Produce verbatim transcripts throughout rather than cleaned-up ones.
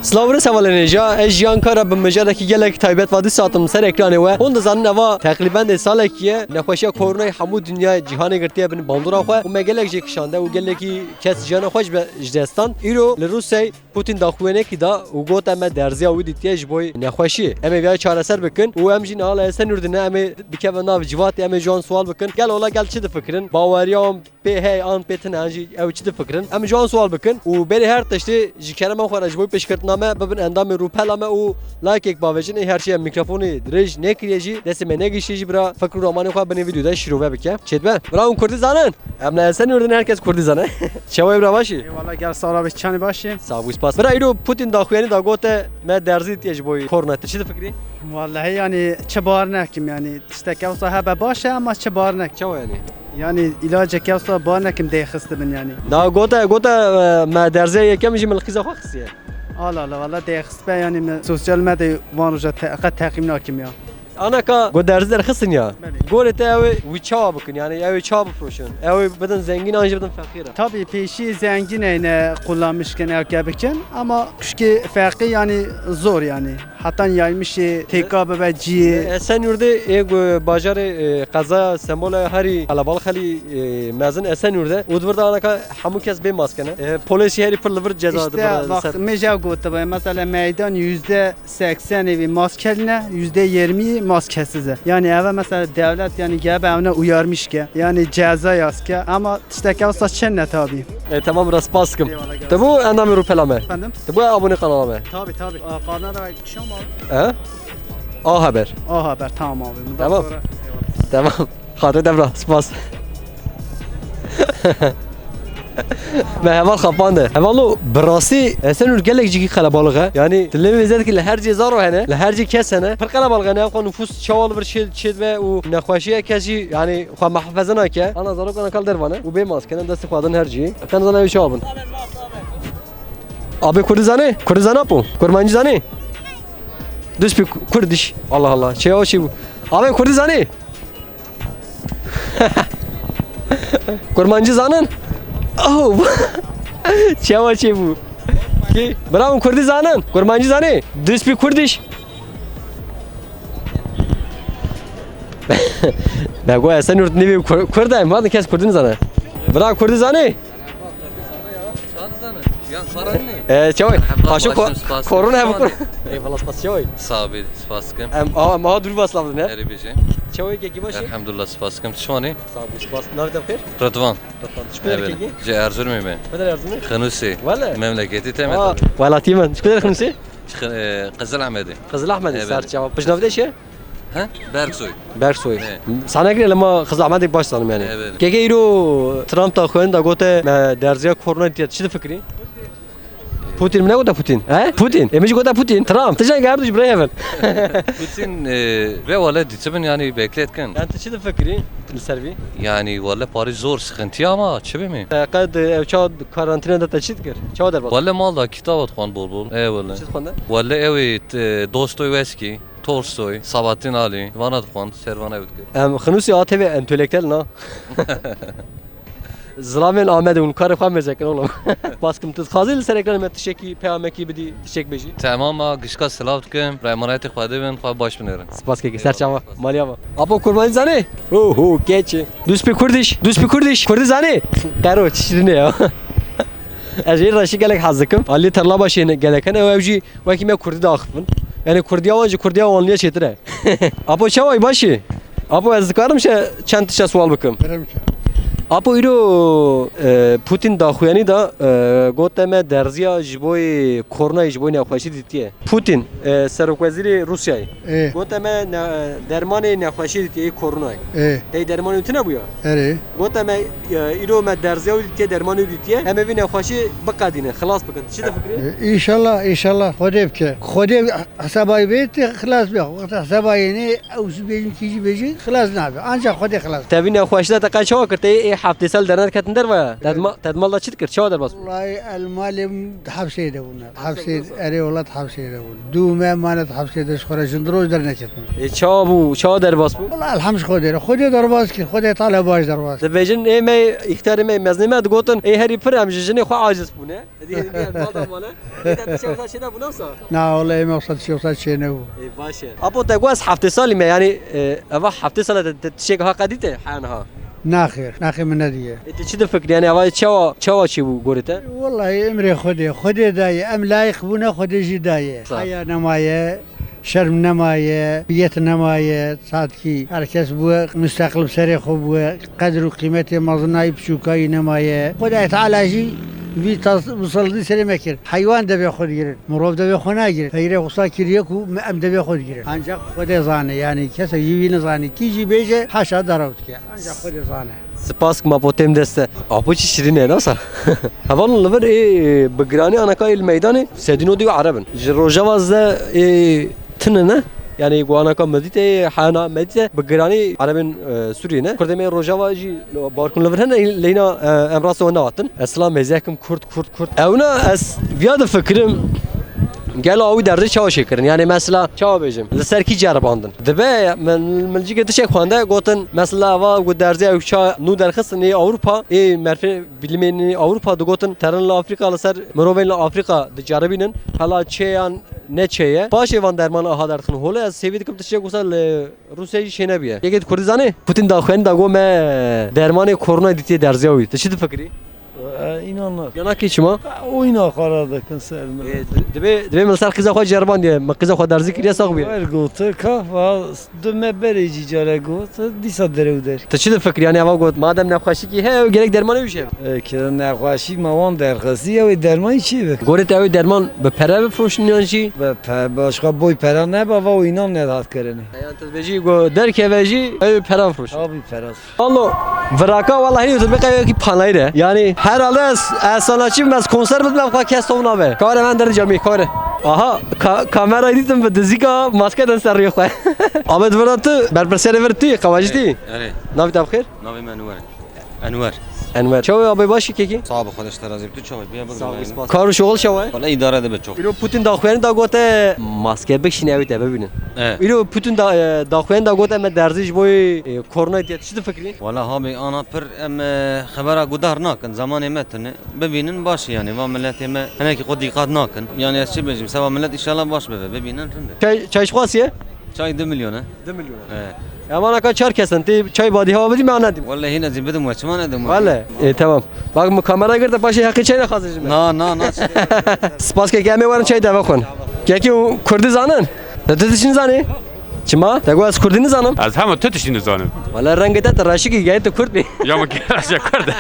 Silav re sevalên hêja, ez Jiyan Kara bi mijarekî gelek taybet va dîsa hatim ser ekranê we. Hûn dizanin eva teqrîben dê salekî ye nexweşiya koronayê hemû dinya cîhanê girtiye bin bandora xwe û me gelek jê kişande û gelekî kes jiyana xwe ji be-, ji dest dan. Îro li Rûsyayê Putin daxuyaniyekî da û got, em e derziya wî dîtiye ji bo nexweşiyê. Em ê vêya çareser bikin û em jî niha li Esenûrdê ne, em ê bikevin nav civatê, em ê ji wan sual bikin. Gel ola gel çi difikirin? Baweriya wan pê heye an pê tune, an jî ew çi difikirin? Em ji wan sual bikin û berê her tiştê ji kerema xwe re ji bo pêşkirtina me bibin endamê rûpela me û likeek bavêjin. Ê her çi em mîkrofonê dirêj nekiriye jî, destê me negihiştiye jî bira fikr û ramanê xwe binê vîdeo de şîrove bike. Çêdibe? Bira hûn kurdî zanin? Em li Esenûrdê ne, her kes kurdî zane. Çawa ye bira, baş î? Eyvallah, gel sağ ol abi, çanî baş î? Sağ ol, spas. Bira îro Putin daxuyanî da gote me derzî dîtiye ji bo korona. Tu çi difikirî? Vallahi yani çi bar nekim yani. Tiştek ewsa hebe baş e ama çi bar nekim. Çawa yani? Yani ilacek ewsa bar nekim dê xistibin yani. Da gote, gote, e, me derziya yekem jî min li qîza xwe xistiye. Allah Allah, valla dê xistbe yani, min sosyal medyayê van roja te-, qet teqîm nakim ya. Anaka got derzî derxistin ya. Belê. Gorê te ew ê wî çawa bikin? Yani ew ê çawa bifiroşin? Ew ê bidin zengîn an jî bidin feqîr e? Tabii pêşî zengîn eyne kullanmışken ewke bikin ama kuşkê feqî yani zor yani. Hatan yaymışê têka bibe ciyê. Esenûrdê ê gu-, bajarê, e, qeza Sembola herî qelebalix, herî, e, mezin Esenûrd e. Û di vir de anaka hemû kes bê maske ne. E, polêsî herî pir li vir ceza dibire. Îşte bak, ser me jî ew gotibe. Mesela meydan yüzde seksen evi maskeli ne, yüzde yirmi maskesiz e. Yani eve mesela devlet yani gebe evne uyarmış ke. Yani ceza yaz ke. Ama tiştek ewsa çend ne tabi. E, tamam, rast spas dikim. Eyvallah, gelsin. Tu bû endamê rûpela me? Efendim? Tu bû abonê kanala me? Tabi, tabi. Aa, kanala kişan var. He? A Haber. A Haber, tamam abi. Bundan Tamam. sonra, eyvallah. Tamam. Xatirê te bira, spas. Me heval xapande. Hevalo, bi rastî Esenûr gelek jî qelebalix e. Yani, tu lê vê zedikî li her cê zaro hene, li her cê kes hene. Pir qelebalix hene, ev xwe nufûs çawa li vir çê, çê dibe û nexweşiye kes jî, yani, xwe muhafaza nake. Ana zarokan kal dervane û bê maske ne, destê xwe din her cî. Qe nizane ew çawa bin. Abê Kurdî zanê? Kurdî zana po? Kurmancî zanê? Duspî Ku-, Kurdiş. Allah Allah. Çeya o çî bû? Abê Kurdî zanê? Kurmancî zanin? Oh! Çewa çê bû? Ki? Bravo, Kurdî zanin. Kurmancî zanê? Duspî Kurdiş. Me got Esenûrd nîvê Kur-, Kurd e, ma kes Kurdî nizane. Bira Kurdî zanê? Yan saran ne? E, çawa? Paşo ko-, korona hev kur. Eyvallah, spas çawa? Sağ ol, spas kim? Em, a, ma dur baslavdı ne? Eri bije. Çawa, kekî baş î? Elhamdulillah, spas kim. Tişmanî? Sağ ol, spas. Navê te xêr? Rıdvan. Rıdvan. Çi kudar kekî? Ji Erzurumê me. Kudar Erzurumê? Xinûsê. Wele? Memleketî te me tabi. Welatî min. Çi kudar Xinûsê? Ji Xi-, e, Qizil Ehmedê. Qizil Ehmedê, ser çawa. Pijnavê te çi ye? He? Bergsoy. Bergsoy. He. Sana göre lema Qizil Ehmedê baş zanim yani. Evet. Keke îro Trump da xwend da gote me derziya korona diye çi difikirî? Putin, min negote Putin. He? Putin. E, min jî gote Putin. Trump. Tijay gardiş buraya hemen. Putin, e, ve wale dîtibin yani bekletkin. Yani tu çi difikirî li ser vî? Yani wale parî zor sıkıntı ama çi bimî? E, qed, e, ev çawa karantina de te çi dikir? Çawa derbas? Wale mal da kitap dixwan bol bol. E, wale. Çi dixwende? Wale ew ê, e, Dostoyevski, Tolstoy, Sabahattin Ali, vana dixwan, ser vana ew dikir. Em Xinûsê A T V entelektüel na. Zilamên Amed hûn karê xwe mezekin oğlum. Spas kim tu dixwazî li ser ekranê me tiştekî peyamekî bidî, tiştek bêjî. Temam a, gişka silav dikim. Bi emanetê Xwedê bin, xwe baş binêrin. Spas kekî, ser çava. Eyvallah, spas. Maliya va. Apo kurmancî zanê? Ho ho keçi. Duspî Kurdiş, duspî Kurdiş. Kurdî zanê? Qero, çi şirîne ya. Ez jê reşî gelek hez dikim. Alî terla başê gelek hene, ew jî wekî me Kurdî diaxifin. Yani Kurdiya wan ji Kurdiya Wanliya çêtir e. Apo çawa yî, baş î? Apo ez dikarim şe çend tişta sual bikim? Kerem ke. Apo îro, e, Putin daxuyanî da, e, gote me derziya ji bo yê koronayê, ji bo yê nexweşî dîtiye. Putin, e, serokwezîrê Rûsyayê. Ê. Gote me ne-, dermanê nexweşî dîtiye, yê koronayê. Ê. Tey dermanê wî tune bûya? Erê. Gote me, e, îro me derziya wî dîtiye, dermanê wî dîtiye. Em ê vî nexweşî biqedînin, xilas bikin. Çi difikirî? E, înşallah, înşallah. Xwedê bike. Xwedê hesaba wî bê tê xilas bê. Wexta hesaba yê nê, ew jî bêjin, kî jî bêjin, xilas nabe. Ancak Xwedê xilas. Te vî nexweşî de te qey çawa kir? Te ê Heftê sal derneketin derve. Te di ma-, te di mal de çi dikir? Çawa derbas bû? Wallahî el malê hepsê de bûn. Hepsê, erê welat hepsê de bûn. Dû me manet hepsê de ji xwe re jin roj derneketin. Ê, çawa bû? Çawa derbas bû? Wallahî elhem ji Xwedê re. Xwedê derbas kir. Xwedê Teala baş derbas. Dibêjin ê me, îxtarê me, meznê me digotin, ê herî pir em ji jinê xwe aciz bûne. Ê, dê, dê, mal da male. Ê, te tişek wisa çênebû, ne wisa? Na, wele ê me wisa tişek wisa çênebû. Ê, baş e. Apo, te got ez heftê salî me, yanî, e, eva heftê sal e, te, te tişek ha qedîte, heya niha? Naxêr, naxêr min nediye. Ê, tu çi difikirî, yanî eva çawa, çawa çêbû gorê te? Wellahî emrê Xwedê, Xwedê daye, em layîq bûne, Xwedê jî daye. Sağ ol. Heya nemaye, şerm nemaye, biyet nemaye, satkî her kes bûye musteqil bi serê xwe bûye, qedr û qîmetê mezinayî piçûkayî nemaye. Xwedayê Teala jî vî tas-, muselidî serê me kir. Heywan devê xwe digirin, mirov devê xwe nagirin. Peyre wisa kiriye ku me-, em devê xwe digirin. Ancak Xwedê zane, yanî kesek jî vî nizane. Kî jî bêje, haşa deraw dike. Ancak Xwedê zane. Spas ki ma potêm deste. Apo çi şirîn e, nasa? Hevalin li vir ê bi giranî anaka ê li meydanê sedî nodî û Ereb in. Ji Rojava zde ê tune ne? Yanî ku anaka me dît ê hena me dît e bi giranî Erebên, e, Sûriyê ne? Kurdê me ê Rojava jî barkun li vir hene leyna, e, em rastê wan nehatin. Ez silam hêzek im Kurd, Kurd, Kurd. Ewna ez viya difikirim. Gelo ew derzê çawa çêkirin? Yanî mesela çawa bêjim? Li ser kî ceribandin? Dibe min, min cîkê tişek xwende gotin mesela eva ku derzê ew ça nû derxistin ê Ewropa, ê merfê bilimên ê Ewropa digotin terin li Afrîka li ser mirovên li Afrîka diceribînin. Hela çê yan ne çê ye. Paşê van derman aha derdixin holê ez sêvî dikim tiştek wisa li Rûsya jî çênebiye. Yekê di Kurdî zanê? Putin daxuyanî da got me dermanê koronayê dîtiye derziya wî. Tu çi difikirî? E, înan nakin. Ya nakî çima? E, oyna xwe re dikin ser min. Ê, di-, divê, divê min li ser qîza xwe ceribandiye. Min qîza xwe derzî kiriye sax bûye. Wer gote ka va du me berê jî care got, dîsa derew der. Tu çi difikirî? Yanî eva got, madem nexweşîkî heye, gerek dermanê wî jî hebe. E, ke nexweşîk me wan derxistî, ew ê dermanî çi bike? Gorê te ew ê derman bi pere bifroşin yan jî? Bi pe-, başka boy pera nebe, va oyna nehat kirinê. Yan tu dibêjî ku derkeve jî ew pera firoş. Abi pera. Allo, viraka wallahî tu bê qeyekî panayî re. Yanî herhalde ez, ez sanatçî bim, ez konser bidim, ev kes tom nabe. Kare ben derin camî, kare. Aha, ka-, kamerayı dîtim bi dizîka maske den ser rûyê xwe. Ahmet, vira tu, berpirsiyarê vir tu, qewacî tu. Erê. Navî te bi xêr? Navê me Enwer. Enwer. Enwer. Çawa abê, baş î kekî? Sağ ol, Xwedê ji te razî be. Tu çawa? Biya bigre. Sağ ol, spas. Kar û şoxil çawa ye? Wala îdare dibe çok. Îro Putin daxuyanî da gote maske bikişîne, ew ê te bibînin. Evet. Îro Putin da, e, daxuyanî da gote me derzî ji bo, e, koronayê diye. Tu çi difikirî? Wala abi ana pir em, e, xebera guhdar nakin. Zamanê me tune. Bibînin baş e yanî. Va miletê me hinekî xwe dîqat nakin. Yanî ez çi bêjim? Seba milet înşallah baş bibe. Bibînin rind e. Çay, çay ji xwe ye? Çay du milyon e. Du milyon. He. Ema naka çar kes in, tê çay badî hewa bidî me an nedî? Wallahî hîn ez ê bidim we, çima nedim we? Wale, e, tamam. Bak, min kamera girte, paşê heqî çay nexwazin ji me. Na, na, na. Spas kekî, em ê werin çay deve xwin. Kekî û kurdî zanin? Te tu tişt nizanî? Çima? Te got ez kurdî nizanim? Ez hema tu tiştî nizanim. Wale rengê te, tu reşikî, gayet tu kurd bî. Ya min kê reşe kurd e.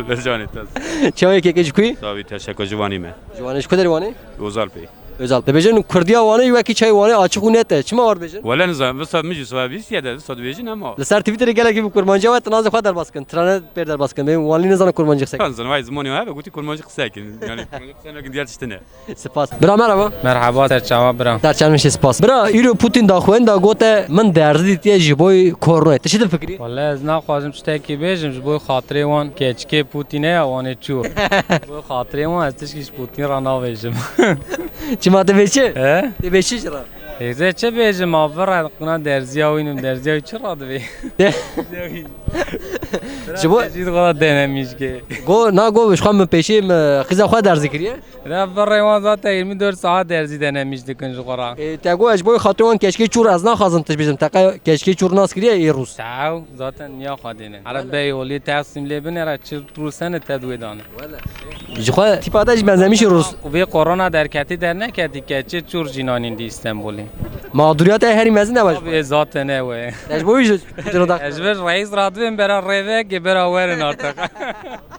Li canê te. Çawa ye kekê, ji ku yî? Sabî, teşekkür, ji Wanê me. Ji Wanê, ji ku derê Wanê? Ozalpê. Özal. Dibêjin Kurdiya Wanê wekî çay Wanê açiq û net e. Çima war dibêjin? Wele nizanim, visa min jî siva bîst ye de, visa dibêjin ama. Li ser Twitterê gelekî bi kurmancî ve, tu nazê xwe derbas kin. Tira ne pêr derbas kin. Bê Wanlî nizane kurmancî qise kin. Kan zan, vay zimonê hebe, gotî kurmancî qise kin. Yani kurmancî qise nekin, diğer tiştine. Spas. Bira merhaba. Merhaba, serçava bira. Serçava, şê spas. Bira, îro Putin daxuyanî da gote min derzî dîtiye ji boy koronayê. Tu çi difikirî? Wele ez naxwazim tiştekî bêjim, ji boy xatirê wan keçikê Putin e ya, wan ê çû. Ji boy xatirê wan ez tişkî ji Putin re nabêjim. Çima, tu bê çi? He? Tu bê çi ji re? Hêze çi bêjim, ma vira quna derziya wînim, derziya wî çi radivê? Ji bo Jî xwe denemîşke. Go, na go, ji xwe min pêşî min qîza xwe derzî kiriye. Re virê wan zaten yirmi dört saat derzî denemîş dikin ji xwe re. E, te go, ez ji bo xatirê wan keçikê çûr ez naxwazim tişt bêjim. Te qe keçikê çûr nas kiriye ê Rûs? Tew, zaten niya xwe dênin. Here bey olê teslim lê bin, here çi Rûs hene te duê dane. Ji xwe tîpa te jî benzemişî Rûs. Vê korona derketî derneketî keçê çûr jî nanîn dî Îstenbulê. Mağduriyet e herî mezin e baş. Abi zaten e we. Te ji bo wî ji Putin re dax- Ez ji vir reis radibên bera rêvekê bera werin artık.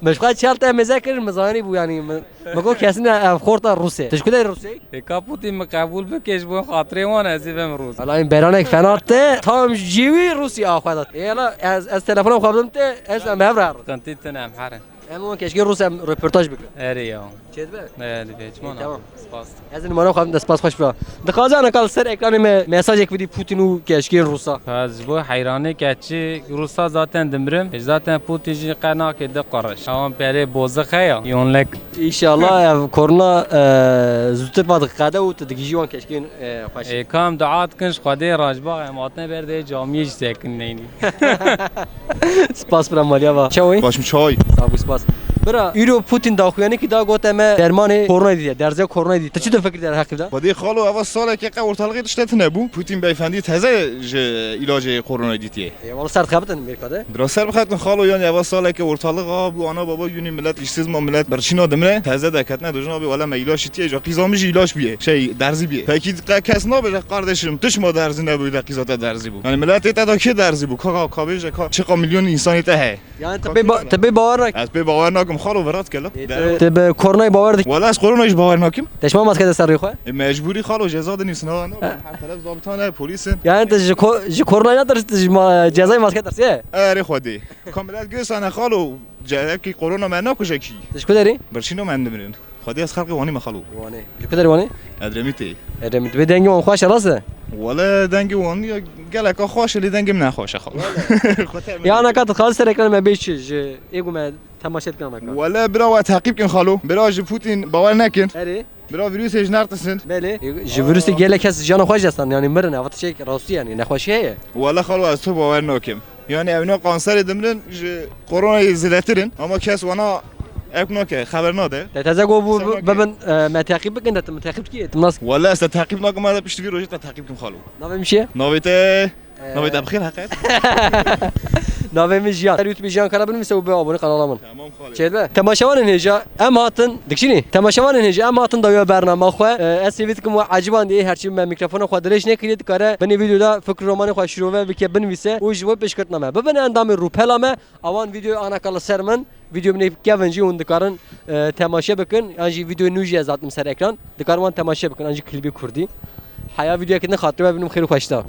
Min ji xwe çel te mêze kirin, min zanî bû yanî min. Min got kesin ev xorta Rûsê. Tu ji ku derê Rûsê? Ê ka Putin min qebûl bike ji bo xatirê wan ez ê bim Rûs. Wala in beranek fena te, tam jî wî Rûsî a xwe dat. Ê la ez, ez telefona xwe bidim te, ez em hev re. Qintî tune em herin. Em wan keşkên Rûs em röportaj bikin. Erê ya. Çêdibe? Erê, çima na? Tamam. Spas. Ez nimara xwe de spas xweş bira. Dixwaze ana kal ser ekranê me mesajek bidî Putin û keşkên Rûsa. Ha, ji bo heyranê keçî Rûsa zaten dimirim. Zaten Putin jî qe nake de qarış. Awan perê bozix heya. Yonlek. İnşallah ev korona e, zûtir va diqede û tu digihîjî wan keşkên e, xweş. E, kam dua dikin ji Xwedê rajbax em hatine ber de camiyê jî sekin neynî. Spas bira maliya va. Çawi? Başım çay. Sağ ol, spas. Bira, îro Putin daxuyanî ki da got em dermanê koronayê dîtiye, derzê koronayê dîtiye. Tu çi tu fikir der heqî da? Xwedê xalo, eva saleke qe ortalığı tişte tine bû. Putin beyefendi teze ji ilacê koronayê dîtiye. E, wala ser dixebitin Amerîka de. Biraz ser bixetin xalo, yani eva saleke ortalık a bu ana baba günü millet işsiz ma millet birçîna dimre. Teze deketine dojna bi wala me ilaç dîtiye, ja qîza min jî ilaç bûye. Şey, derzî bûye. Peki qe kes nabêje kardeşim, tu çima derzî nebû de qîza te derzî bû. Yani milletê te da kê derzî bû? Ka, ka, ka bêje ka, çiqa milyon insanê te heye. Yani te pê ba-, te pê bawer nak. Ez pê bawer nakim xalo, virat kela. E, te, te bi koronayê bawer dik. Wala ez korona jî bawer nakim. Te çima maske de ser rê xwe? E, mecbûrî xalo, ceza dinîsin ha. Her taraf zabitane, polîsin. Yani te ji ko-, ji koronayê netirs, te ji ma-, cezayê maske tirsê? Erê Xwedê. Ka millet görsane xalo, cerekî korona me nakuje kî. Te ji ku derî? Birçîno me dimirin. Xwedê ez xelqê Wanî me xalo. Wanê. Ji ku derî Wanê? Edremitê. Edremit. Vê dengê wan xweş e, rast e? Wele dengê Wanî ya geleka xweş e, lê dengê min ne xweş e xalo. Xwedê Ya ana ka tu xalis ser ekranê me bê çi, ji ê ku me temaşe dikin ana ka. Wele bira we teqîb kin xalo. Bira ji Putin bawer nekin. Erê. Bira vîrusê ji nertisin. Belê. Ji vîrusê gelek kes jiyana xwe jî destan, yani mirin, ev tiştek rastî yani, nexweşî heye. Wele xalo ez tu bawer nakim. Yani evna kanserê dimrin ji koronayê zêdetir in. Ama kes wana ek nake, xeber nade. Te teze got bû Sen bi-, nake. bibin, e, me teqîb bikin de, tu min teqîb dikî, tu nas. Wele ez te teqîb nakim, ez piştî vî rojê te teqîb kim xalo. Navê min çi ye? Navê te? E. Navê te bi xêr heqet? Navê min Jiyan. Her YouTube Jiyan Kara binivîse û be abone kanala min. Tamam xalo. Çêdibe. Temaşevanên hêja em hatin, dikşînî. Temaşevanên hêja em hatin dawiya bernama xwe. E, ez sêvî dikim we eciban diye, herçî me mikrofona xwe dirêj nekiriye, dikare binê vîdeo de fikr romanê xwe şîrove bike, binivîse û ji we pêşkirtina me. Bibin endamê rûpela me, awan vîdeo ana kala ser min, vîdeo binê kevin jî hûn dikarin, e, temaşe bikin, yan jî vîdeo nû jî ez hatim ser ekran, dikarin wan temaşe bikin, yan jî klîbê kurdî. Heya vîdeoyeke din xatirê we binim xêr û xweşta.